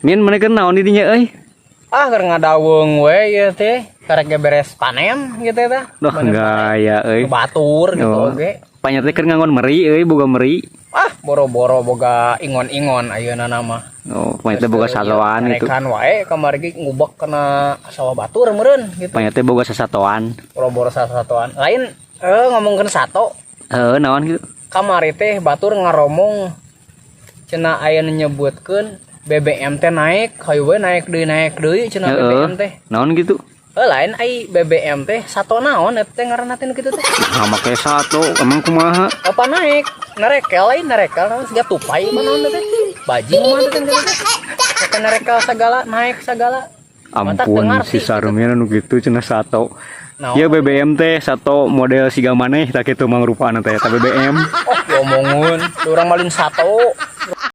Min, maneh keur naon di dinya euy? Ah, keur ngadaweung we ieu teh, karek ge beres panen gitu teh. Duh, gaya euy. Batur gitu Oh. oge. Panyat teh keur ngangon meri euy, boga meri. Ah, boro-boro boga ingon-ingon ayeuna nama. Oh, panyat teh boga satoan gitu. Rekan wae kamari ge ngubek kana sawah batur meureun gitu. Panyat teh boga sasatoan. Boro-boro sasatoan. Lain ngomongkeun sato, Heuh, naon gitu? Kamari teh batur ngaromong cenah aya nu nyebutkeun BBM teh naik, hayu we naik deui cenah BBM teh. Naon gitu? Eh, lain ai BBM teh sato naon eta teh ngaranna teh nu kitu teh? Nah, make sato, emang kumaha? Apa naik? Narekel lain narekel naon siga tupai mah naon teh? Bajing mah teh kitu teh. Eta narekel sagala naik sagala. Matak teu Ampun, ngarti si Sarumina nu kitu cenah sato. Naon? Ya BBM teh sato model siga maneh tah kitu mangrupana teh eta BBM. Oh, diomongeun. Urang malin sato.